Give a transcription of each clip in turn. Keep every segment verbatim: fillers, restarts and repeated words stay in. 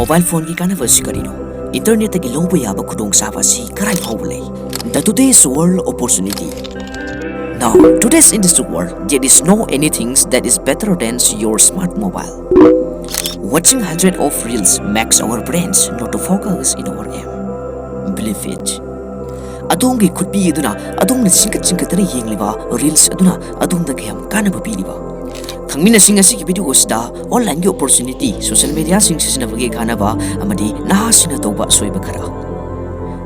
Mobile phoneꯒꯤ ꯀꯥꯟꯅꯕ ꯑꯁꯤ ꯀꯔꯤꯅꯣ? Internetꯇꯒꯤ ꯂꯧꯕ ꯌꯥꯕ ꯈꯨꯗꯣꯡꯆꯥꯕ ꯑꯁꯤ ꯀꯔꯥꯏ ꯐꯥꯎꯕ ꯂꯩ? The today's world opportunity. Now, today's industry world, there is no anything that is better than your smart mobile. Watching hundred of reels makes our brains not to focus in our aim. Believe it. ꯑꯗꯣꯝꯒꯤ ꯈꯨꯠꯄꯤ ꯑꯗꯨꯅ ꯑꯗꯣꯝꯅ ꯆꯤꯡꯈꯠ ꯆꯤꯡꯈꯠꯇꯅ ꯌꯦꯡꯂꯤꯕ reels ꯑꯗꯨꯅ ꯑꯗꯣꯝꯗ ꯀꯌꯥꯝ ꯀꯥꯟꯅꯕ ꯄꯤꯔꯤꯕ? ꯈꯪꯃꯤꯟꯅꯁꯤ ꯉꯁꯤꯒꯤ video ꯑꯁꯤꯗ onlineꯒꯤ opportunity, social mediaꯁꯤꯡ ꯁꯤꯖꯤꯟꯅꯕꯒꯤ ꯀꯥꯟꯅꯕ ꯑꯃꯗꯤ ꯅꯍꯥꯁꯤꯡꯅ ꯇꯧꯕ ꯑꯁꯣꯏꯕ ꯈꯔ꯫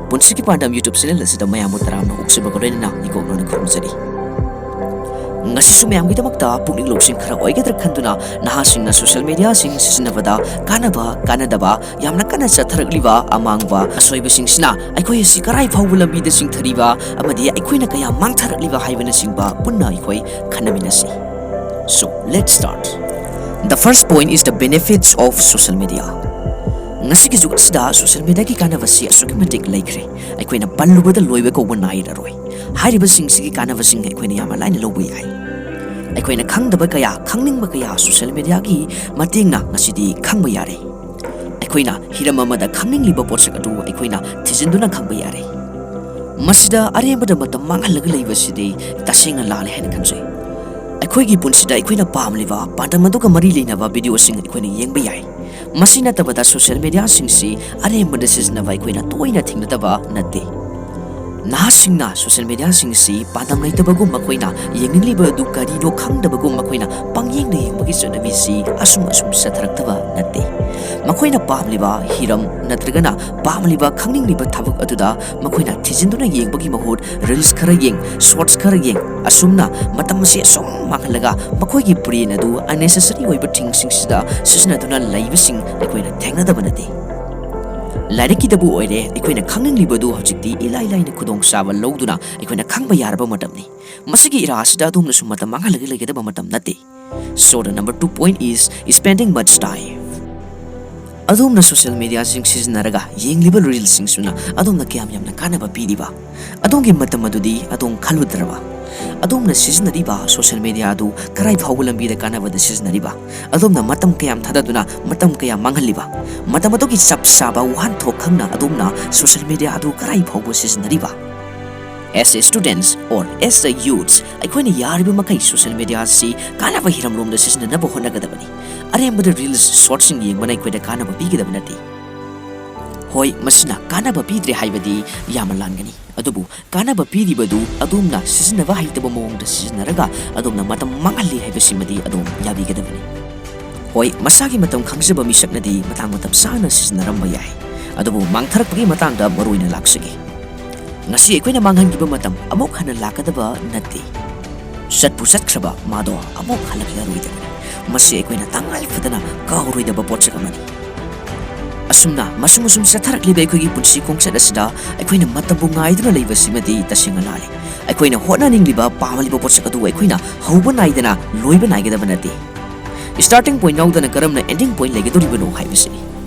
ꯄꯨꯟꯁꯤꯒꯤ ꯄꯥꯟꯗꯝ YouTube channel ꯑꯁꯤꯗ ꯃꯌꯥꯝꯕꯨ ꯇꯔꯥꯝꯅ ꯑꯣꯛꯆꯕꯒ ꯂꯣꯏꯅꯅ ꯏꯀꯣꯛꯅꯅ ꯈꯨꯔꯨꯝꯖꯔꯤ꯫ ꯉꯁꯤꯁꯨ ꯃꯌꯥꯝꯒꯤꯗꯃꯛꯇ ꯄꯨꯛꯅꯤꯡ ꯂꯧꯁꯤꯡ ꯈꯔ ꯑꯣꯏꯒꯗ꯭ꯔꯥ ꯈꯟꯗꯨꯅ ꯅꯍꯥꯁꯤꯡꯅ social mediaꯁꯤꯡ ꯁꯤꯖꯤꯟꯅꯕꯗ ꯀꯥꯟꯅꯕ, ꯀꯥꯟꯅꯗꯕ, ꯌꯥꯝꯅ ꯀꯟꯅ ꯆꯠꯊꯔꯛꯂꯤꯕ ꯑꯃꯥꯡꯕ ꯑꯁꯣꯏꯕꯁꯤꯡꯁꯤꯅ ꯑꯩꯈꯣꯏ ꯑꯁꯤ ꯀꯔꯥꯏ ꯐꯥꯎꯕ ꯂꯝꯕꯤꯗ ꯆꯤꯡꯊꯔꯤꯕ ꯑꯃꯗꯤ ꯑꯩꯈꯣꯏꯅ ꯀꯌꯥ ꯃꯥꯡꯊꯔꯛꯂꯤꯕ ꯍꯥꯏꯕꯅꯆꯤꯡꯕ ꯄꯨꯟꯅ ꯑꯩꯈꯣꯏ ꯈꯟꯅꯃꯤꯟꯅꯁꯤ꯫ So, let's start. The first point is the benefits of social media. ꯉꯁꯤꯒꯤ ꯖꯨꯒ ꯑꯁꯤꯗ social mediaꯒꯤ ꯀꯥꯟꯅꯕꯁꯤ ꯑꯁꯨꯛꯀꯤ ꯃꯇꯤꯛ ꯂꯩꯈ꯭ꯔꯦ, ꯑꯩꯈꯣꯏꯅ ꯄꯜꯂꯨꯕꯗ ꯂꯣꯏꯕ ꯀꯧꯕ ꯅꯥꯏꯔꯔꯣꯏ꯫ ꯍꯥꯏꯔꯤꯕꯁꯤꯡꯁꯤꯒꯤ ꯀꯥꯟꯅꯕꯁꯤꯡ ꯑꯩꯈꯣꯏꯅ ꯌꯥꯝꯅ ꯂꯥꯏꯅ ꯂꯧꯕ ꯌꯥꯏ꯫ ꯑꯩꯈꯣꯏꯅ ꯈꯪꯗꯕ ꯀꯌꯥ, ꯈꯪꯅꯤꯡꯕ ꯀꯌꯥ social mediaꯒꯤ ꯃꯇꯦꯡꯅ ꯉꯁꯤꯗꯤ ꯈꯪꯕ ꯌꯥꯔꯦ꯫ ꯑꯩꯈꯣꯏꯅ ꯍꯤꯔꯝ ꯑꯃꯗ ꯈꯪꯅꯤꯡꯂꯤꯕ ꯄꯣꯠꯁꯛ ꯑꯗꯨ ꯑꯩꯈꯣꯏꯅ ꯊꯤꯖꯤꯟꯗꯨꯅ ꯈꯪꯕ ꯌꯥꯔꯦ꯫ ꯃꯁꯤꯗ ꯑꯔꯦꯝꯕꯗ ꯃꯇꯝ ꯃꯥꯡꯍꯜꯂꯒ ꯂꯩꯕꯁꯤꯗꯤ ꯇꯁꯦꯡꯅ ꯂꯥꯜꯂꯦ ꯍꯥꯏꯅ ꯈꯟꯖꯩ꯫ ꯑꯩꯈꯣꯏꯒꯤ ꯄꯨꯟꯁꯤꯗ ꯑꯩꯈꯣꯏꯅ ꯄꯥꯝꯂꯤꯕ ꯄꯥꯟꯗꯝ ꯑꯗꯨꯒ ꯃꯔꯤ ꯂꯩꯅꯕ videoꯁꯤꯡ ꯑꯩꯈꯣꯏꯅ ꯌꯦꯡꯕ ꯌꯥꯏ꯫ ꯃꯁꯤ ꯅꯠꯇꯕꯗ social mediaꯁꯤꯡꯁꯤ ꯑꯔꯦꯝꯕꯗ ꯁꯤꯖꯤꯟꯅꯕ ꯑꯩꯈꯣꯏꯅ ꯇꯣꯏꯅ ꯊꯦꯡꯅꯗꯕ ꯅꯠꯇꯦ꯫ ꯅꯍꯥꯁꯤꯡꯅ social mediaꯁꯤꯡꯁꯤ ꯄꯥꯟꯗꯝ ꯂꯩꯇꯕꯒꯨꯝ, ꯃꯈꯣꯏꯅ ꯌꯦꯡꯅꯤꯡꯂꯤꯕ ꯑꯗꯨ ꯀꯔꯤꯅꯣ ꯈꯪꯗꯕꯒꯨꯝ, ꯃꯈꯣꯏꯅ ꯄꯪꯌꯦꯡꯗ ꯌꯦꯡꯕꯒꯤ ꯆꯠꯅꯕꯤꯁꯤ ꯑꯁꯨꯝ ꯑꯁꯨꯝ ꯆꯠꯊꯔꯛꯇꯕ ꯅꯠꯇꯦ꯫ ꯃꯈꯣꯏꯅ ꯄꯥꯝꯂꯤꯕ ꯍꯤꯔꯝ ꯅꯠꯇ꯭ꯔꯒꯅ ꯄꯥꯝꯂꯤꯕ ꯈꯪꯅꯤꯡꯂꯤꯕ ꯊꯕꯛ ꯑꯗꯨꯗ ꯃꯈꯣꯏꯅ ꯊꯤꯖꯤꯟꯗꯨꯅ ꯌꯦꯡꯕꯒꯤ ꯃꯍꯨꯠ reels ꯈꯔ ꯌꯦꯡ, shorts ꯈꯔ ꯌꯦꯡ, ꯑꯁꯨꯝꯅ ꯃꯇꯝ ꯑꯁꯤ ꯑꯁꯨꯝ ꯃꯥꯡꯍꯜꯂꯒ ꯃꯈꯣꯏꯒꯤ brain ꯑꯗꯨ unnecessary ꯑꯣꯏꯕ thingꯁꯤꯡꯁꯤꯗ ꯁꯤꯖꯤꯟꯅꯗꯨꯅ ꯂꯩꯕꯁꯤꯡ ꯑꯩꯈꯣꯏꯅ ꯊꯦꯡꯅꯗꯕ ꯅꯠꯇꯦ꯫ ꯂꯥꯏꯔꯤꯛꯀꯤꯗꯕꯨ ꯑꯣꯏꯔꯦ, ꯑꯩꯈꯣꯏꯅ ꯈꯪꯅꯤꯡꯂꯤꯕꯗꯨ ꯍꯧꯖꯤꯛꯇꯤ ꯏꯂꯥꯏ ꯂꯥꯏꯅ ꯈꯨꯗꯣꯡꯆꯥꯕ ꯂꯧꯗꯨꯅ ꯑꯩꯈꯣꯏꯅ ꯈꯪꯕ ꯌꯥꯔꯕ ꯃꯇꯝꯅꯤ꯫ ꯃꯁꯤꯒꯤ era ꯑꯁꯤꯗ ꯑꯗꯣꯝꯅꯁꯨ ꯃꯇꯝ ꯃꯥꯡꯍꯜꯂꯒ ꯂꯩꯒꯗꯕ ꯃꯇꯝ ꯅꯠꯇꯦ꯫ So the number two point is spending much time. ꯑꯗꯣꯝꯅ social mediaꯁꯤꯡ ꯁꯤꯖꯤꯟꯅꯔꯒ ꯌꯦꯡꯂꯤꯕ reelsꯁꯤꯡꯁꯤꯅ ꯑꯗꯣꯝꯅ ꯀꯌꯥꯝ ꯌꯥꯝꯅ ꯀꯥꯟꯅꯕ ꯄꯤꯔꯤꯕ? ꯑꯗꯣꯝꯒꯤ ꯃꯇꯝ ꯑꯗꯨꯗꯤ ꯑꯗꯣꯝ ꯈꯜꯂꯨꯗ꯭ꯔꯕ? ꯑꯗꯣꯝꯅ ꯁꯤꯖꯤꯟꯅꯔꯤꯕ ꯁꯣꯁꯤꯌꯦꯜ ꯃꯦꯗꯤꯌꯥ ꯑꯗꯨ ꯀꯔꯥꯏ ꯐꯥꯎꯕ ꯂꯝꯕꯤꯗ ꯀꯥꯟꯅꯕꯗ ꯁꯤꯖꯤꯟꯅꯔꯤꯕ? ꯑꯗꯣꯝꯅ ꯃꯇꯝ ꯀꯌꯥꯝ ꯊꯥꯗꯗꯨꯅ ꯃꯇꯝ ꯀꯌꯥ ꯃꯥꯡꯍꯜꯂꯤꯕ? ꯃꯇꯝ ꯑꯗꯨꯒꯤ ꯆꯞ ꯆꯥꯕ ꯋꯥꯍꯟꯊꯣꯛ ꯈꯪꯅ ꯑꯗꯣꯝꯅ ꯁꯣꯁꯤꯌꯦꯜ ꯃꯦꯗꯤꯌꯥ ꯑꯗꯨ ꯀꯔꯥꯏ ꯐꯥꯎꯕ ꯁꯤꯖꯤꯟꯅꯔꯤꯕ? As a students or as a youths, ꯑꯩꯈꯣꯏꯅ ꯌꯥꯔꯤꯕ ꯃꯈꯩ ꯁꯣꯁꯤꯌꯦꯜ ꯃꯦꯗꯤꯌꯥ ꯑꯁꯤ ꯀꯥꯟꯅꯕ ꯍꯤꯔꯝꯂꯣꯝꯗ ꯁꯤꯖꯤꯟꯅꯅꯕ ꯍꯣꯠꯅꯒꯗꯕꯅꯤ꯫ ꯑꯔꯦꯝꯕꯗ ꯔꯤꯜꯁ ꯁꯣꯔꯠꯁꯤꯡ ꯌꯦꯡꯕꯅ ꯑꯩꯈꯣꯏꯗ ꯀꯥꯟꯅꯕ ꯄꯤꯒꯗꯕ ꯅꯠꯇꯦ꯫ ꯍꯣꯏ, ꯃꯁꯤꯅ ꯀꯥꯟꯅꯕ ꯄꯤꯗ꯭ꯔꯦ ꯍꯥꯏꯕꯗꯤ ꯌꯥꯝꯅ ꯂꯥꯟꯒꯅꯤ, ꯑꯗꯨꯕꯨ ꯀꯥꯟꯅꯕ ꯄꯤꯔꯤꯕꯗꯨ ꯑꯗꯣꯝꯅ ꯁꯤꯖꯤꯟꯅꯕ ꯍꯩꯇꯕ ꯃꯑꯣꯡꯗ ꯁꯤꯖꯤꯟꯅꯔꯒ ꯑꯗꯣꯝꯅ ꯃꯇꯝ ꯃꯥꯡꯍꯜꯂꯤ ꯍꯥꯏꯕꯁꯤꯃꯗꯤ ꯑꯗꯣꯝ ꯌꯥꯕꯤꯒꯗꯕꯅꯤ꯫ ꯍꯣꯏ, ꯃꯁꯥꯒꯤ ꯃꯇꯝ ꯈꯪꯖꯕ ꯃꯤꯁꯛꯅꯗꯤ ꯃꯇꯥꯡ ꯃꯇꯝ ꯆꯥꯅ ꯁꯤꯖꯤꯟꯅꯔꯝꯕ ꯌꯥꯏ, ꯑꯗꯨꯕꯨ ꯃꯥꯡꯊꯔꯛꯄꯒꯤ ꯃꯇꯥꯡꯗ ꯃꯔꯨꯑꯣꯏꯅ ꯂꯥꯛꯆꯒꯦ꯫ ꯉꯁꯤ ꯑꯩꯈꯣꯏꯅ ꯃꯥꯡꯍꯟꯈꯤꯕ ꯃꯇꯝ ꯑꯃꯨꯛ ꯍꯟꯅ ꯂꯥꯛꯀꯗꯕ ꯅꯠꯇꯦ꯫ ꯆꯠꯄꯨ ꯆꯠꯈ꯭ꯔꯕ ꯃꯥꯗꯣ ꯑꯃꯨꯛ ꯍꯜꯂꯛꯂꯔꯣꯏꯗꯕꯅꯤ꯫ ꯃꯁꯤ ꯑꯩꯈꯣꯏꯅ ꯇꯉꯥꯏ ꯐꯗꯅ ꯀꯥꯎꯔꯣꯏꯗꯕ ꯄꯣꯠꯁꯛ ꯑꯃꯅꯤ꯫ ꯑꯁꯨꯝꯅ ꯃꯁꯨꯝ ꯃꯁꯨꯝ ꯆꯠꯊꯔꯛꯂꯤꯕ ꯑꯩꯈꯣꯏꯒꯤ ꯄꯨꯟꯁꯤ ꯈꯣꯡꯆꯠ ꯑꯁꯤꯗ ꯑꯩꯈꯣꯏꯅ ꯃꯇꯝꯕꯨ ꯉꯥꯏꯗꯨꯅ ꯂꯩꯕꯁꯤꯃꯗꯤ ꯇꯁꯦꯡꯅ ꯂꯥꯜꯂꯤ꯫ ꯑꯩꯈꯣꯏꯅ ꯍꯣꯠꯅꯅꯤꯡꯂꯤꯕ, ꯄꯥꯝꯂꯤꯕ ꯄꯣꯠꯁꯛ ꯑꯗꯨ ꯑꯩꯈꯣꯏꯅ ꯍꯧꯕ ꯅꯥꯏꯗꯅ ꯂꯣꯏꯕ ꯅꯥꯏꯒꯗꯕ ꯅꯠꯇꯦ꯫ Starting point ꯌꯥꯎꯗꯅ ꯀꯔꯝꯅ ending point ꯂꯩꯒꯗꯧꯔꯤꯕꯅꯣ ꯍꯥꯏꯕꯁꯤꯅꯤ꯫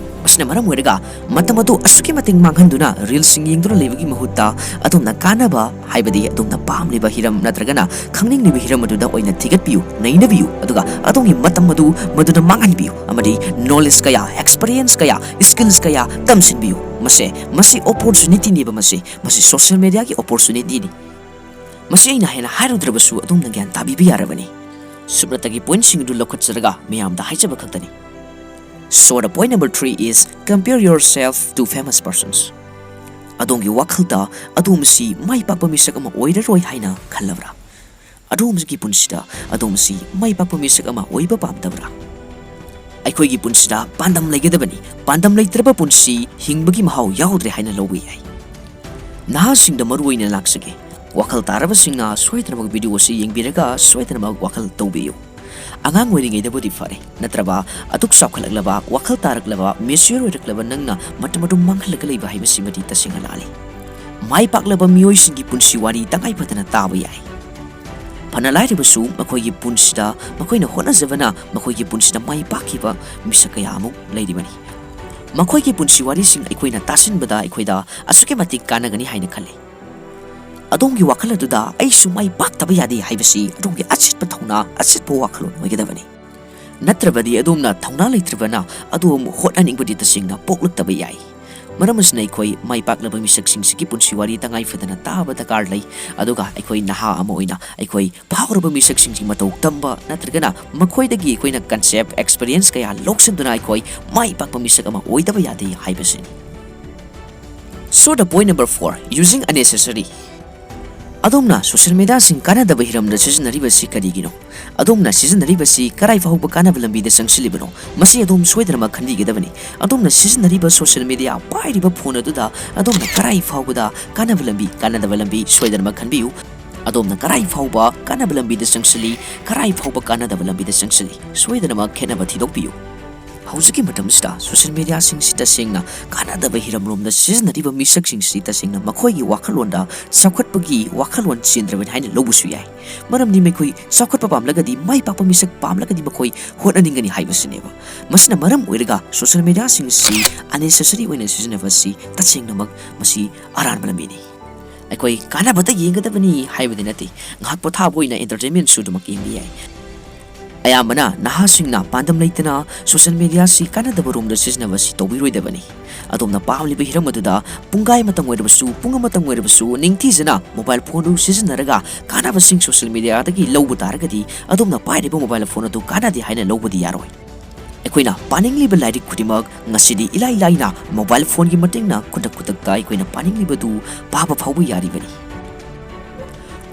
ꯑꯁꯤꯅ ꯃꯔꯝ ꯑꯣꯏꯔꯒ ꯃꯇꯝ ꯑꯗꯨ ꯑꯁꯨꯛꯀꯤ ꯃꯇꯤꯛ ꯃꯥꯡꯍꯟꯗꯨꯅ ꯔꯤꯜꯁꯁꯤꯡ ꯌꯦꯡꯗꯨꯅ ꯂꯩꯕꯒꯤ ꯃꯍꯨꯠꯇ ꯑꯗꯣꯝꯅ ꯀꯥꯟꯅꯕ, ꯍꯥꯏꯕꯗꯤ ꯑꯗꯣꯝꯅ ꯄꯥꯝꯂꯤꯕ ꯍꯤꯔꯝ ꯅꯠꯇ꯭ꯔꯒꯅ ꯈꯪꯅꯤꯡꯂꯤꯕ ꯍꯤꯔꯝ ꯑꯗꯨꯗ ꯑꯣꯏꯅ ꯊꯤꯒꯠꯄꯤꯌꯨ, ꯅꯩꯅꯕꯤꯌꯨ, ꯑꯗꯨꯒ ꯑꯗꯣꯝꯒꯤ ꯃꯇꯝ ꯑꯗꯨ ꯃꯗꯨꯗ ꯃꯥꯡꯍꯟꯕꯤꯌꯨ ꯑꯃꯗꯤ knowledge ꯀꯌꯥ, experience ꯀꯌꯥ, skills ꯀꯌꯥ ꯇꯝꯁꯤꯟꯕꯤꯌꯨ꯫ ꯃꯁꯦ, ꯃꯁꯤ opportunityꯅꯦꯕ꯫ ꯃꯁꯤ, ꯃꯁꯤ social mediaꯒꯤ opportunityꯅꯤ꯫ ꯃꯁꯤ ꯑꯩꯅ ꯍꯦꯟꯅ ꯍꯥꯏꯔꯨꯗ꯭ꯔꯕꯁꯨ ꯑꯗꯣꯝꯅ ꯒ꯭ꯌꯥꯟ ꯇꯥꯕꯤꯕ ꯌꯥꯔꯕꯅꯤ꯫ ꯁꯨꯞꯅꯇꯒꯤ pointꯁꯤꯡ ꯑꯗꯨ ꯂꯧꯈꯠꯆꯔꯒ ꯃꯤꯌꯥꯝꯗ ꯍꯥꯏꯖꯕ ꯈꯛꯇꯅꯤ꯫ So the point number three is compare yourself to famous persons. ꯑꯗꯣꯝꯒꯤ ꯋꯥꯈꯜꯗ ꯑꯗꯣꯝ ꯑꯁꯤ ꯃꯥꯏ ꯄꯥꯛꯄ ꯃꯤꯁꯛ ꯑꯃ ꯑꯣꯏꯔꯔꯣꯏ ꯍꯥꯏꯅ ꯈꯜꯂꯕ꯭ꯔꯥ? ꯑꯗꯣꯝꯒꯤ ꯄꯨꯟꯁꯤꯗ ꯑꯗꯣꯝ ꯑꯁꯤ ꯃꯥꯏ ꯄꯥꯛꯄ ꯃꯤꯁꯛ ꯑꯃ ꯑꯣꯏꯕ ꯄꯥꯝꯗꯕ꯭ꯔꯥ? ꯑꯩꯈꯣꯏꯒꯤ ꯄꯨꯟꯁꯤꯗ ꯄꯥꯟꯗꯝ ꯂꯩꯒꯗꯕꯅꯤ꯫ ꯄꯥꯟꯗꯝ ꯂꯩꯇ꯭ꯔꯕ ꯄꯨꯟꯁꯤ ꯍꯤꯡꯕꯒꯤ ꯃꯍꯥꯎ ꯌꯥꯎꯗ꯭ꯔꯦ ꯍꯥꯏꯅ ꯂꯧꯕ ꯌꯥꯏ꯫ ꯅꯍꯥꯁꯤꯡꯗ ꯃꯔꯨ ꯑꯣꯏꯅ ꯂꯥꯛꯆꯒꯦ꯫ ꯋꯥꯈꯜ ꯇꯥꯔꯕꯁꯤꯡꯅ ꯁꯣꯏꯗꯅꯃꯛ video ꯑꯁꯤ ꯌꯦꯡꯕꯤꯔꯒ ꯁꯣꯏꯗꯅꯃꯛ ꯋꯥꯈꯜ ꯇꯧꯕꯤꯌꯨ꯫ ꯑꯉꯥꯡ ꯑꯣꯏꯔꯤꯉꯩꯗꯕꯨꯗꯤ ꯐꯔꯦ, ꯅꯠꯇ꯭ꯔꯕ ꯑꯗꯨꯛ ꯆꯥꯎꯈꯠꯂꯛꯂꯕ, ꯋꯥꯈꯜ ꯇꯥꯔꯛꯂꯕ, mature ꯑꯣꯏꯔꯛꯂꯕ ꯅꯪꯅ ꯃꯇꯝ ꯑꯗꯨ ꯃꯥꯡꯍꯜꯂꯒ ꯂꯩꯕ ꯍꯥꯏꯕꯁꯤꯃꯗꯤ ꯇꯁꯦꯡꯅ ꯂꯥꯜꯂꯤ꯫ ꯃꯥꯏ ꯄꯥꯛꯂꯕ ꯃꯤꯑꯣꯏꯁꯤꯡꯒꯤ ꯄꯨꯟꯁꯤ ꯋꯥꯔꯤ ꯇꯉꯥꯏ ꯐꯗꯅ ꯇꯥꯕ ꯌꯥꯏ꯫ ꯐꯅ ꯂꯥꯏꯔꯕꯁꯨ ꯃꯈꯣꯏꯒꯤ ꯄꯨꯟꯁꯤꯗ ꯃꯈꯣꯏꯅ ꯍꯣꯠꯅꯖꯕꯅ ꯃꯈꯣꯏꯒꯤ ꯄꯨꯟꯁꯤꯗ ꯃꯥꯏ ꯄꯥꯛꯈꯤꯕ ꯃꯤꯁꯛ ꯀꯌꯥ ꯑꯃꯨꯛ ꯂꯩꯔꯤꯕꯅꯤ꯫ ꯃꯈꯣꯏꯒꯤ ꯄꯨꯟꯁꯤ ꯋꯥꯔꯤꯁꯤꯡ ꯑꯩꯈꯣꯏꯅ ꯇꯥꯁꯤꯟꯕꯗ ꯑꯩꯈꯣꯏꯗ ꯑꯁꯨꯛꯀꯤ ꯃꯇꯤꯛ ꯀꯥꯟꯅꯒꯅꯤ ꯍꯥꯏꯅ ꯈꯜꯂꯤ꯫ ꯑꯗꯣꯝꯒꯤ ꯋꯥꯈꯜ ꯑꯗꯨꯗ "ꯑꯩꯁꯨ ꯃꯥꯏ ꯄꯥꯛꯇꯕ ꯌꯥꯗꯦ" ꯍꯥꯏꯕꯁꯤ ꯑꯗꯣꯝꯒꯤ ꯑꯆꯦꯠꯄ ꯊꯧꯅꯥ, ꯑꯆꯦꯠꯄ ꯋꯥꯈꯜꯂꯣꯟ ꯑꯣꯏꯒꯗꯕꯅꯤ꯫ ꯅꯠꯇ꯭ꯔꯕꯗꯤ ꯑꯗꯣꯝꯅ ꯊꯧꯅꯥ ꯂꯩꯇ꯭ꯔꯕꯅ ꯑꯗꯣꯝ ꯍꯣꯠꯅꯅꯤꯡꯕꯗꯤ ꯇꯁꯦꯡꯅ ꯄꯣꯛꯂꯛꯇꯕ ꯌꯥꯏ꯫ ꯃꯔꯝ ꯑꯁꯤꯅ ꯑꯩꯈꯣꯏ ꯃꯥꯏ ꯄꯥꯛꯂꯕ ꯃꯤꯁꯛꯁꯤꯡꯁꯤꯒꯤ ꯄꯨꯟꯁꯤ ꯋꯥꯔꯤ ꯇꯉꯥꯏ ꯐꯗꯅ ꯇꯥꯕ ꯗꯔꯀꯥꯔ ꯂꯩ꯫ ꯑꯗꯨꯒ ꯑꯩꯈꯣꯏ ꯅꯍꯥ ꯑꯃ ꯑꯣꯏꯅ ꯑꯩꯈꯣꯏ ꯐꯥꯎꯔꯕ ꯃꯤꯁꯛꯁꯤꯡꯒꯤ ꯃꯇꯧ ꯇꯝꯕ ꯅꯠꯇ꯭ꯔꯒꯅ ꯃꯈꯣꯏꯗꯒꯤ ꯑꯩꯈꯣꯏꯅ concept, experience ꯀꯌꯥ ꯂꯧꯁꯤꯟꯗꯨꯅ ꯑꯩꯈꯣꯏ ꯃꯥꯏ ꯄꯥꯛꯄ ꯃꯤꯁꯛ ꯑꯃ ꯑꯣꯏꯗꯕ ꯌꯥꯗꯦ ꯍꯥꯏꯕꯁꯤꯅꯤ꯫ So the point number four, using unnecessary. ꯑꯗꯣꯝꯅ social mediaꯁꯤꯡ ꯀꯥꯟꯅꯗꯕ ꯍꯤꯔꯝꯗ ꯁꯤꯖꯤꯟꯅꯔꯤꯕꯁꯤ ꯀꯔꯤꯒꯤꯅꯣ? ꯑꯗꯣꯝꯅ ꯁꯤꯖꯤꯟꯅꯔꯤꯕꯁꯤ ꯀꯔꯥꯏ ꯐꯥꯎꯕ ꯀꯥꯟꯅꯕ ꯂꯝꯕꯤꯗ ꯆꯪꯁꯤꯜꯂꯤꯕꯅꯣ? ꯃꯁꯤ ꯑꯗꯣꯝ ꯁꯣꯏꯗꯅꯃꯛ ꯈꯟꯕꯤꯒꯗꯕꯅꯤ꯫ ꯑꯗꯣꯝꯅ ꯁꯤꯖꯤꯟꯅꯔꯤꯕ social media, ꯄꯥꯏꯔꯤꯕ phone ꯑꯗꯨꯗ ꯑꯗꯣꯝꯅ ꯀꯔꯥꯏ ꯐꯥꯎꯕꯗ ꯀꯥꯟꯅꯕ ꯂꯝꯕꯤ, ꯀꯥꯟꯅꯗꯕ ꯂꯝꯕꯤ ꯁꯣꯏꯗꯅꯃꯛ ꯈꯟꯕꯤꯌꯨ꯫ ꯑꯗꯣꯝꯅ ꯀꯔꯥꯏ ꯐꯥꯎꯕ ꯀꯥꯟꯅꯕ ꯂꯝꯕꯤꯗ ꯆꯪꯁꯤꯜꯂꯤ, ꯀꯔꯥꯏ ꯐꯥꯎꯕ ꯀꯥꯟꯅꯗꯕ ꯂꯝꯕꯤꯗ ꯆꯪꯁꯤꯜꯂꯤ, ꯁꯣꯏꯗꯅꯃꯛ ꯈꯦꯠꯅꯕ ꯊꯤꯗꯣꯛꯄꯤꯌꯨ꯫ ꯍꯧꯖꯤꯛꯀꯤ ꯃꯇꯝꯁꯤꯗ social mediaꯁꯤꯡꯁꯤ ꯇꯁꯦꯡꯅ ꯀꯥꯟꯅꯗꯕ ꯍꯤꯔꯝꯂꯣꯝꯗ ꯁꯤꯖꯤꯟꯅꯔꯤꯕ ꯃꯤꯁꯛꯁꯤꯡꯁꯤ ꯇꯁꯦꯡꯅ ꯃꯈꯣꯏꯒꯤ ꯋꯥꯈꯜꯂꯣꯟꯗ ꯆꯥꯎꯈꯠꯄꯒꯤ ꯋꯥꯈꯜꯂꯣꯟ ꯆꯦꯟꯗ꯭ꯔꯕꯅꯤ ꯍꯥꯏꯅ ꯂꯧꯕꯁꯨ ꯌꯥꯏ꯫ ꯃꯔꯝꯗꯤ ꯃꯈꯣꯏ ꯆꯥꯎꯈꯠꯄ ꯄꯥꯝꯂꯒꯗꯤ, ꯃꯥꯏ ꯄꯥꯛꯄ ꯃꯤꯁꯛ ꯄꯥꯝꯂꯒꯗꯤ ꯃꯈꯣꯏ ꯍꯣꯠꯅꯅꯤꯡꯒꯅꯤ ꯍꯥꯏꯕꯁꯤꯅꯦꯕ꯫ ꯃꯁꯤꯅ ꯃꯔꯝ ꯑꯣꯏꯔꯒ social mediaꯁꯤꯡꯁꯤ unnecessary ꯑꯣꯏꯅ ꯁꯤꯖꯤꯟꯅꯕꯁꯤ ꯇꯁꯦꯡꯅꯃꯛ ꯃꯁꯤ ꯑꯔꯥꯟꯕ ꯂꯝꯕꯤꯅꯤ꯫ ꯑꯩꯈꯣꯏ ꯀꯥꯟꯅꯕꯇ ꯌꯦꯡꯒꯗꯕꯅꯤ ꯍꯥꯏꯕꯗꯤ ꯅꯠꯇꯦ, ꯉꯥꯏꯍꯥꯛ ꯄꯣꯊꯥꯕ ꯑꯣꯏꯅ entertainmentꯁꯨ ꯑꯗꯨꯃꯛ ꯌꯦꯡꯕ ꯌꯥꯏ꯫ ꯑꯌꯥꯝꯕꯅ ꯅꯍꯥꯁꯤꯡꯅ ꯄꯥꯟꯗꯝ ꯂꯩꯇꯅ social mediaꯁꯤ ꯀꯥꯟꯅꯗꯕ ꯔꯣꯝꯗ ꯁꯤꯖꯤꯟꯅꯕꯁꯤ ꯇꯧꯕꯤꯔꯣꯏꯗꯕꯅꯤ꯫ ꯑꯗꯣꯝꯅ ꯄꯥꯝꯂꯤꯕ ꯍꯤꯔꯝ ꯑꯗꯨꯗ ꯄꯨꯡꯈꯥꯏ ꯑꯃꯇꯪ ꯑꯣꯏꯔꯕꯁꯨ, ꯄꯨꯡ ꯑꯃꯇꯪ ꯑꯣꯏꯔꯕꯁꯨ ꯅꯤꯡꯊꯤꯖꯅ mobile phoneꯗꯨ ꯁꯤꯖꯤꯟꯅꯔꯒ ꯀꯥꯟꯅꯕꯁꯤꯡ social mediaꯗꯒꯤ ꯂꯧꯕ ꯇꯥꯔꯒꯗꯤ, ꯑꯗꯣꯝꯅ ꯄꯥꯏꯔꯤꯕ mobile phone ꯑꯗꯨ ꯀꯥꯟꯅꯗꯦ ꯍꯥꯏꯅ ꯂꯧꯕꯗꯤ ꯌꯥꯔꯣꯏ꯫ ꯑꯩꯈꯣꯏꯅ ꯄꯥꯅꯤꯡꯂꯤꯕ ꯂꯥꯏꯔꯤꯛ ꯈꯨꯗꯤꯡꯃꯛ ꯉꯁꯤꯗꯤ ꯏꯂꯥꯏ ꯂꯥꯏꯅ mobile phoneꯒꯤ ꯃꯇꯦꯡꯅ ꯈꯨꯗꯛ ꯈꯨꯗꯛꯇ ꯑꯩꯈꯣꯏꯅ ꯄꯥꯅꯤꯡꯂꯤꯕꯗꯨ ꯄꯥꯕ ꯐꯥꯎꯕ ꯌꯥꯔꯤꯕꯅꯤ꯫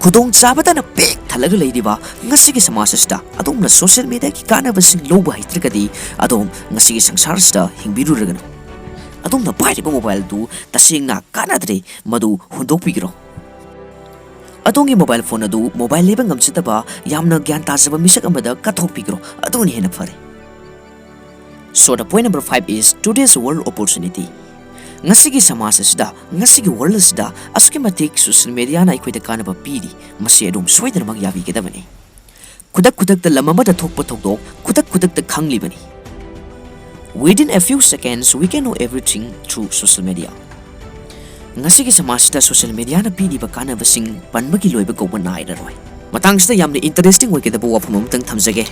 ꯈꯨꯗꯣꯡꯆꯥꯕꯇꯅ ꯄꯤꯛ ꯊꯜꯂꯒ ꯂꯩꯔꯤꯕ ꯉꯁꯤꯒꯤ ꯁꯃꯥꯖ ꯑꯁꯤꯗ ꯑꯗꯣꯝꯅ social mediaꯒꯤ ꯀꯥꯟꯅꯕꯁꯤꯡ ꯂꯧꯕ ꯍꯩꯇ꯭ꯔꯒꯗꯤ, ꯑꯗꯣꯝ ꯉꯁꯤꯒꯤ ꯁꯪꯁꯥꯔ ꯑꯁꯤꯗ ꯍꯤꯡꯕꯤꯔꯨꯔꯒꯅꯨ꯫ ꯑꯗꯣꯝꯅ ꯄꯥꯏꯔꯤꯕ mobile ꯑꯗꯨ ꯇꯁꯦꯡꯅ ꯀꯥꯟꯅꯗ꯭ꯔꯦ, ꯃꯗꯨ ꯍꯨꯟꯗꯣꯛꯄꯤꯈ꯭ꯔꯣ꯫ ꯑꯗꯣꯝꯒꯤ mobile phone ꯑꯗꯨ mobile ꯂꯩꯕ ꯉꯝꯖꯗꯕ ꯌꯥꯝꯅ ꯒ꯭ꯌꯥꯟ ꯇꯥꯖꯕ ꯃꯤꯁꯛ ꯑꯃꯗ ꯀꯠꯊꯣꯛꯄꯤꯈ꯭ꯔꯣ, ꯑꯗꯨꯅ ꯍꯦꯟꯅ ꯐꯔꯦ꯫ So the point number five is today's world opportunity. ꯉꯁꯤꯒꯤ ꯁꯃꯥꯖ ꯑꯁꯤꯗ, ꯉꯁꯤꯒꯤ world ꯑꯁꯤꯗ ꯑꯁꯨꯛꯀꯤ ꯃꯇꯤꯛ social mediaꯅ ꯑꯩꯈꯣꯏꯗ ꯀꯥꯟꯅꯕ ꯄꯤꯔꯤ, ꯃꯁꯤ ꯑꯗꯣꯝ ꯁꯣꯏꯗꯅꯃꯛ ꯌꯥꯕꯤꯒꯗꯕꯅꯤ꯫ ꯈꯨꯗꯛ ꯈꯨꯗꯛꯇ ꯂꯝ ꯑꯃꯗ ꯊꯣꯛꯄ ꯊꯧꯗꯣꯛ ꯈꯨꯗꯛ ꯈꯨꯗꯛꯇ ꯈꯪꯂꯤꯕꯅꯤ꯫ Within a few seconds, we can know everything through social media. ꯉꯁꯤꯒꯤ ꯁꯃꯥꯖꯁꯤꯗ social mediaꯅ ꯄꯤꯔꯤꯕ ꯀꯥꯟꯅꯕꯁꯤꯡ ꯄꯟꯕꯒꯤ ꯂꯣꯏꯕ ꯀꯧꯕ ꯅꯥꯏꯔꯔꯣꯏ꯫ ꯃꯇꯥꯡꯁꯤꯗ ꯌꯥꯝꯅ interesting ꯑꯣꯏꯒꯗꯕ ꯋꯥꯐꯝ ꯑꯃꯇꯪ ꯊꯝꯖꯒꯦ꯫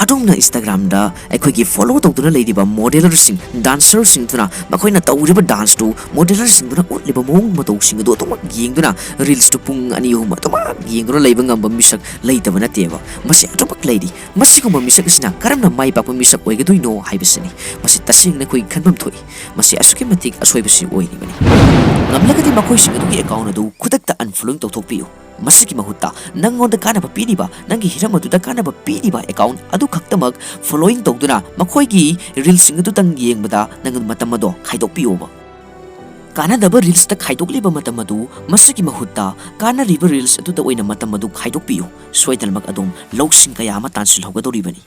ꯑꯗꯣꯝꯅ Instagramꯗ ꯑꯩꯈꯣꯏꯒꯤ follow ꯇꯧꯗꯨꯅ ꯂꯩꯔꯤꯕ modellerꯁꯤꯡ, dancerꯁꯤꯡꯗꯨꯅ ꯃꯈꯣꯏꯅ ꯇꯧꯔꯤꯕ danceꯇꯨ modellerꯁꯤꯡꯗꯨꯅ ꯎꯠꯂꯤꯕ ꯃꯑꯣꯡ ꯃꯇꯧꯁꯤꯡ ꯑꯗꯨ ꯑꯗꯨꯃꯛ ꯌꯦꯡꯗꯨꯅ reelsꯇꯨ ꯄꯨꯡ ꯑꯅꯤ ꯑꯍꯨꯝ ꯑꯗꯨꯃꯛ ꯌꯦꯡꯗꯨꯅ ꯂꯩꯕ ꯉꯝꯕ ꯃꯤꯁꯛ ꯂꯩꯇꯕ ꯅꯠꯇꯦꯕ꯫ ꯃꯁꯤ ꯑꯗꯨꯃꯛ ꯂꯩꯔꯤ꯫ ꯃꯁꯤꯒꯨꯝꯕ ꯃꯤꯁꯛ ꯑꯁꯤꯅ ꯀꯔꯝꯅ ꯃꯥꯏ ꯄꯥꯛꯄ ꯃꯤꯁꯛ ꯑꯣꯏꯒꯗꯣꯏꯅꯣ ꯍꯥꯏꯕꯁꯤꯅꯤ꯫ ꯃꯁꯤ ꯇꯁꯦꯡꯅ ꯑꯩꯈꯣꯏ ꯈꯟꯐꯝ ꯊꯣꯛꯏ꯫ ꯃꯁꯤ ꯑꯁꯨꯛꯀꯤ ꯃꯇꯤꯛ ꯑꯁꯣꯏꯕꯁꯤ ꯑꯣꯏꯔꯤꯕꯅꯤ꯫ ꯉꯝꯂꯒꯗꯤ ꯃꯈꯣꯏꯁꯤꯡ ꯑꯗꯨꯒꯤ account ꯑꯗꯨ ꯈꯨꯗꯛꯇ unfollowing ꯇꯧꯊꯣꯛꯄꯤꯌꯨ꯫ ꯃꯁꯤꯒꯤ ꯃꯍꯨꯠꯇ ꯅꯪꯉꯣꯟꯗ ꯀꯥꯟꯅꯕ ꯄꯤꯔꯤꯕ, ꯅꯪꯒꯤ ꯍꯤꯔꯝ ꯑꯗꯨꯗ ꯀꯥꯟꯅꯕ ꯄꯤꯔꯤꯕ account ꯑꯗꯨ ꯈꯛꯇꯃꯛ following ꯇꯧꯗꯨꯅ ꯃꯈꯣꯏꯒꯤ reelsꯁꯤꯡ ꯑꯗꯨꯇꯪ ꯌꯦꯡꯕꯗ ꯅꯪ ꯃꯇꯝ ꯑꯗꯣ ꯈꯥꯏꯗꯣꯛꯄꯤꯌꯣꯕ꯫ ꯀꯥꯟꯅꯗꯕ reelsꯇ ꯈꯥꯏꯗꯣꯛꯂꯤꯕ ꯃꯇꯝ ꯑꯗꯨ ꯃꯁꯤꯒꯤ ꯃꯍꯨꯠꯇ ꯀꯥꯟꯅꯔꯤꯕ reels ꯑꯗꯨꯗ ꯑꯣꯏꯅ ꯃꯇꯝ ꯑꯗꯨ ꯈꯥꯏꯗꯣꯛꯄꯤꯌꯨ꯫ ꯁꯣꯏꯗꯅꯃꯛ ꯑꯗꯣꯝ ꯂꯧꯁꯤꯡ ꯀꯌꯥ ꯑꯃ ꯇꯥꯟꯁꯤꯜꯍꯧꯒꯗꯧꯔꯤꯕꯅꯤ꯫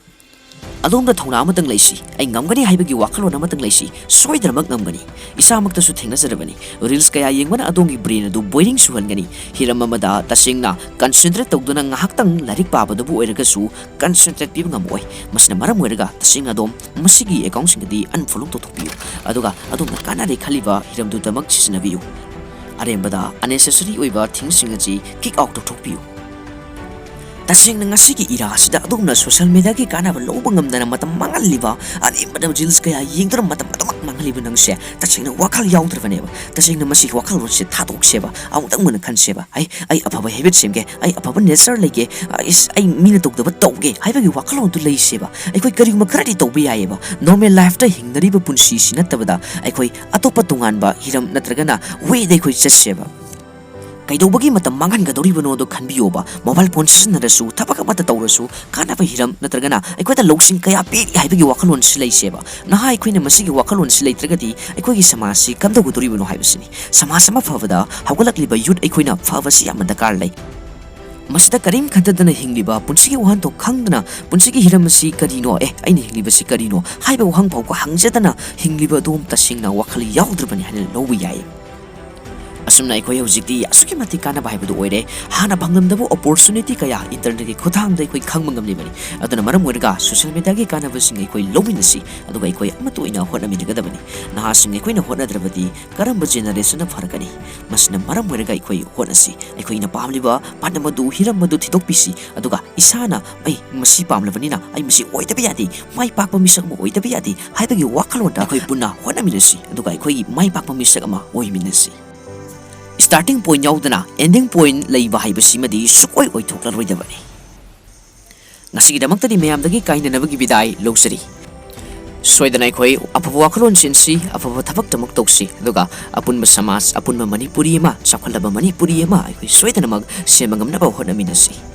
ꯑꯗꯣꯝꯗ ꯊꯧꯅꯥ ꯑꯃꯇꯪ ꯂꯩꯁꯤ, ꯑꯩ ꯉꯝꯒꯅꯤ ꯍꯥꯏꯕꯒꯤ ꯋꯥꯈꯜꯂꯣꯟ ꯑꯃꯇꯪ ꯂꯩꯁꯤ, ꯁꯣꯏꯗꯅꯃꯛ ꯉꯝꯒꯅꯤ꯫ ꯏꯁꯥꯃꯛꯇꯁꯨ ꯊꯦꯡꯅꯖꯔꯕꯅꯤ꯫ Reels ꯀꯌꯥ ꯌꯦꯡꯕꯅ ꯑꯗꯣꯝꯒꯤ brain ꯑꯗꯨ boring ꯆꯨꯍꯟꯒꯅꯤ꯫ ꯍꯤꯔꯝ ꯑꯃꯗ ꯇꯁꯦꯡꯅ concentrate ꯇꯧꯗꯨꯅ ꯉꯥꯏꯍꯥꯛꯇꯪ ꯂꯥꯏꯔꯤꯛ ꯄꯥꯕꯗꯕꯨ ꯑꯣꯏꯔꯒꯁꯨ concentrate ꯄꯤꯕ ꯉꯝꯃꯣꯏ꯫ ꯃꯁꯤꯅ ꯃꯔꯝ ꯑꯣꯏꯔꯒ ꯇꯁꯦꯡꯅ ꯑꯗꯣꯝ ꯃꯁꯤꯒꯤ accountꯁꯤꯡ ꯑꯗꯤ unfollow ꯇꯧꯊꯣꯛꯄꯤꯌꯨ, ꯑꯗꯨꯒ ꯑꯗꯣꯝꯅ ꯀꯥꯟꯅꯔꯦ ꯈꯜꯂꯤꯕ ꯍꯤꯔꯝꯗꯨꯗꯃꯛ ꯁꯤꯖꯤꯟꯅꯕꯤꯌꯨ꯫ ꯑꯔꯦꯝꯕꯗ unnecessary ꯑꯣꯏꯕ thingꯁꯤꯡ ꯑꯁꯤ kick out ꯇꯧꯊꯣꯛꯄꯤꯌꯨ꯫ ꯇꯁꯦꯡꯅ ꯉꯁꯤꯒꯤ era ꯑꯁꯤꯗ ꯑꯗꯣꯝꯅ social mediaꯒꯤ ꯀꯥꯟꯅꯕ ꯂꯧꯕ ꯉꯝꯗꯅ ꯃꯇꯝ ꯃꯥꯡꯍꯜꯂꯤꯕ, ꯑꯔꯦꯝꯕꯗ reels ꯀꯌꯥ ꯌꯦꯡꯗꯨꯅ ꯃꯇꯝ ꯑꯗꯨꯃꯛ ꯃꯥꯡꯍꯜꯂꯤꯕ ꯅꯪꯁꯦ ꯇꯁꯦꯡꯅ ꯋꯥꯈꯜ ꯌꯥꯎꯗ꯭ꯔꯕꯅꯦꯕ꯫ ꯇꯁꯦꯡꯅ ꯃꯁꯤꯒꯤ ꯋꯥꯈꯜꯂꯣꯟꯁꯦ ꯊꯥꯗꯣꯛꯁꯦꯕ, ꯑꯃꯨꯛꯇꯪ ꯃꯨꯟꯅ ꯈꯟꯁꯦꯕ꯫ ꯑꯩ, ꯑꯩ ꯑꯐꯕ habit ꯁꯦꯝꯒꯦ, ꯑꯩ ꯑꯐꯕ nature ꯂꯩꯒꯦ, ꯑꯩ, ꯑꯩ ꯃꯤꯅ ꯇꯧꯗꯕ ꯇꯧꯒꯦ ꯍꯥꯏꯕꯒꯤ ꯋꯥꯈꯜꯂꯣꯟꯗꯨ ꯂꯩꯁꯦꯕ꯫ ꯑꯩꯈꯣꯏ ꯀꯔꯤꯒꯨꯝꯕ ꯈꯔꯗꯤ ꯇꯧꯕ ꯌꯥꯏꯌꯦꯕ꯫ Normal lifeꯇ ꯍꯤꯡꯅꯔꯤꯕ ꯄꯨꯟꯁꯤꯁꯤ ꯅꯠꯇꯕꯗ ꯑꯩꯈꯣꯏ ꯑꯇꯣꯞꯄ ꯇꯣꯉꯥꯟꯕ ꯍꯤꯔꯝ ꯅꯠꯇ꯭ꯔꯒꯅ wayꯗ ꯑꯩꯈꯣꯏ ꯆꯠꯁꯦꯕ꯫ ꯀꯩꯗꯧꯕꯒꯤ ꯃꯇꯝ ꯃꯥꯡꯍꯟꯒꯗꯧꯔꯤꯕꯅꯣꯗꯣ ꯈꯟꯕꯤꯌꯣꯕ꯫ Mobile phone ꯁꯤꯖꯤꯟꯅꯔꯁꯨ, ꯊꯕꯛ ꯑꯃꯠꯇ ꯇꯧꯔꯁꯨ, ꯀꯥꯟꯅꯕ ꯍꯤꯔꯝ ꯅꯠꯇ꯭ꯔꯒꯅ ꯑꯩꯈꯣꯏꯗ ꯂꯧꯁꯤꯡ ꯀꯌꯥ ꯄꯤꯔꯤ ꯍꯥꯏꯕꯒꯤ ꯋꯥꯈꯜꯂꯣꯟꯁꯤ ꯂꯩꯁꯦꯕ꯫ ꯅꯍꯥ ꯑꯩꯈꯣꯏꯅ ꯃꯁꯤꯒꯤ ꯋꯥꯈꯜꯂꯣꯟꯁꯤ ꯂꯩꯇ꯭ꯔꯒꯗꯤ ꯑꯩꯈꯣꯏꯒꯤ ꯁꯃꯥꯖꯁꯤ ꯀꯝꯗꯧꯒꯗꯧꯔꯤꯕꯅꯣ ꯍꯥꯏꯕꯁꯤꯅꯤ꯫ ꯁꯃꯥꯖ ꯑꯃ ꯐꯕꯗ ꯍꯧꯒꯠꯂꯛꯂꯤꯕ youth ꯑꯩꯈꯣꯏꯅ ꯐꯕꯁꯤ ꯌꯥꯝꯅ ꯗꯔꯀꯥꯔ ꯂꯩ꯫ ꯃꯁꯤꯗ ꯀꯔꯤꯝ ꯈꯟꯊꯗꯅ ꯍꯤꯡꯂꯤꯕ, ꯄꯨꯟꯁꯤꯒꯤ ꯋꯥꯍꯟꯊꯣꯛ ꯈꯪꯗꯅ ꯄꯨꯟꯁꯤꯒꯤ ꯍꯤꯔꯝ ꯑꯁꯤ ꯀꯔꯤꯅꯣ, ꯑꯦ, ꯑꯩꯅ ꯍꯤꯡꯂꯤꯕꯁꯤ ꯀꯔꯤꯅꯣ ꯍꯥꯏꯕ ꯋꯥꯍꯪ ꯐꯥꯎꯕ ꯍꯪꯖꯗꯅ ꯍꯤꯡꯂꯤꯕ ꯑꯗꯨꯝ ꯇꯁꯦꯡꯅ ꯋꯥꯈꯜ ꯌꯥꯎꯗ꯭ꯔꯕꯅꯤ ꯍꯥꯏꯅ ꯂꯧꯕ ꯌꯥꯏ꯫ ꯑꯁꯨꯝꯅ ꯑꯩꯈꯣꯏ ꯍꯧꯖꯤꯛꯇꯤ ꯑꯁꯨꯛꯀꯤ ꯃꯇꯤꯛ ꯀꯥꯟꯅꯕ ꯍꯥꯏꯕꯗꯨ ꯑꯣꯏꯔꯦ꯫ ꯍꯥꯟꯅ ꯐꯪꯂꯝꯗꯕ opportunity ꯀꯌꯥ internetꯀꯤ ꯈꯨꯠꯊꯥꯡꯗ ꯑꯩꯈꯣꯏ ꯈꯪꯕ ꯉꯝꯂꯤꯕꯅꯤ꯫ ꯑꯗꯨꯅ ꯃꯔꯝ ꯑꯣꯏꯔꯒ social mediaꯒꯤ ꯀꯥꯟꯅꯕꯁꯤꯡ ꯑꯩꯈꯣꯏ ꯂꯧꯃꯤꯟꯅꯁꯤ, ꯑꯗꯨꯒ ꯑꯩꯈꯣꯏ ꯑꯃꯠꯇ ꯑꯣꯏꯅ ꯍꯣꯠꯅꯃꯤꯟꯅꯒꯗꯕꯅꯤ꯫ ꯅꯍꯥꯁꯤꯡ ꯑꯩꯈꯣꯏꯅ ꯍꯣꯠꯅꯗ꯭ꯔꯕꯗꯤ ꯀꯔꯝꯕ generationꯅ ꯐꯔꯛꯀꯅꯤ? ꯃꯁꯤꯅ ꯃꯔꯝ ꯑꯣꯏꯔꯒ ꯑꯩꯈꯣꯏ ꯍꯣꯠꯅꯁꯤ꯫ ꯑꯩꯈꯣꯏꯅ ꯄꯥꯝꯂꯤꯕ ꯄꯥꯟꯗꯝ ꯑꯗꯨ, ꯍꯤꯔꯝ ꯑꯗꯨ ꯊꯤꯗꯣꯛꯄꯤꯁꯤ, ꯑꯗꯨꯒ ꯏꯁꯥꯅ "ꯑꯩ ꯃꯁꯤ ꯄꯥꯝꯂꯕꯅꯤꯅ ꯑꯩ ꯃꯁꯤ ꯑꯣꯏꯗꯕ ꯌꯥꯗꯦ, ꯃꯥꯏ ꯄꯥꯛꯄ ꯃꯤꯁꯛ ꯑꯃ ꯑꯣꯏꯗꯕ ꯌꯥꯗꯦ" ꯍꯥꯏꯕꯒꯤ ꯋꯥꯈꯜꯂꯣꯟꯗ ꯑꯩꯈꯣꯏ ꯄꯨꯟꯅ ꯍꯣꯠꯅꯃꯤꯟꯅꯁꯤ, ꯑꯗꯨꯒ ꯑꯩꯈꯣꯏꯒꯤ ꯃꯥꯏ ꯄꯥꯛꯄ ꯃꯤꯁꯛ ꯑꯃ ꯑꯣꯏꯃꯤꯟꯅꯁꯤ꯫ Starting point ꯌꯥꯎꯗꯅ ending point ꯂꯩꯕ ꯍꯥꯏꯕꯁꯤꯃꯗꯤ ꯁꯨꯛꯑꯣꯏ ꯑꯣꯏꯊꯣꯛꯂꯔꯣꯏꯗꯕꯅꯤ꯫ ꯉꯁꯤꯒꯤꯗꯃꯛꯇꯗꯤ ꯃꯌꯥꯝꯗꯒꯤ ꯀꯥꯏꯅꯅꯕꯒꯤ ꯕꯤꯗꯥꯏ ꯂꯧꯖꯔꯤ꯫ ꯁꯣꯏꯗꯅ ꯑꯩꯈꯣꯏ ꯑꯐꯕ ꯋꯥꯈꯜꯂꯣꯟ ꯁꯤꯟꯁꯤ, ꯑꯐꯕ ꯊꯕꯛꯇꯃꯛ ꯇꯧꯁꯤ, ꯑꯗꯨꯒ ꯑꯄꯨꯟꯕ ꯁꯃꯥꯖ, ꯑꯄꯨꯟꯕ ꯃꯅꯤꯄꯨꯔꯤ ꯑꯃ, ꯆꯥꯎꯈꯠꯂꯕ ꯃꯅꯤꯄꯨꯔꯤ ꯑꯃ ꯑꯩꯈꯣꯏ ꯁꯣꯏꯗꯅꯃꯛ ꯁꯦꯝꯕ ꯉꯝꯅꯕ ꯍꯣꯠꯅꯃꯤꯟꯅꯁꯤ꯫